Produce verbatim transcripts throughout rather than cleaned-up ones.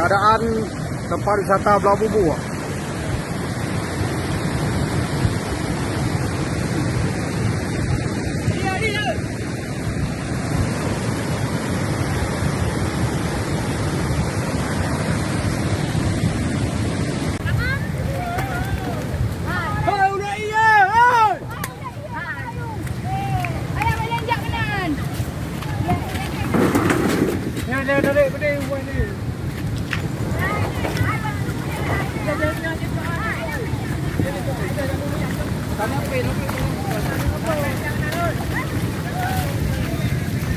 Keadaan tempat wisata Blaububuk.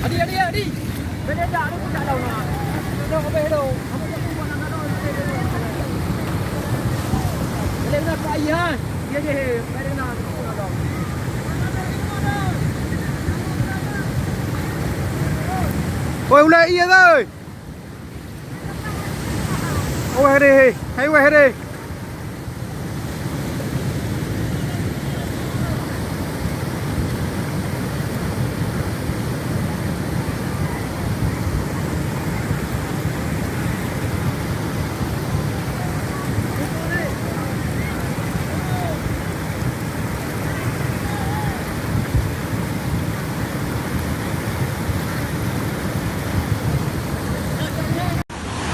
Adi, adi, adi. Oi, ulèe ié, oi. Wéh deh, hai wéh deh.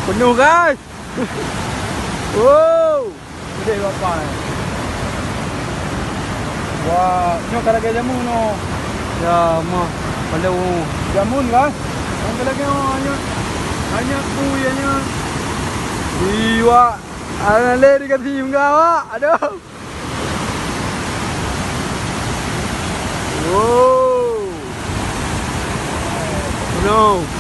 Penuh, guys. Wow. Gede bapak. Wah, nyoe ka lagèe jamun nyoe. Ya, mah. Kalau jamun, guys. Yang ka lagèe nyoe, hanya, hanya kui, hanya. Iwak. Ada lé dikasih enggak, Wak. Aduh. Wow. No.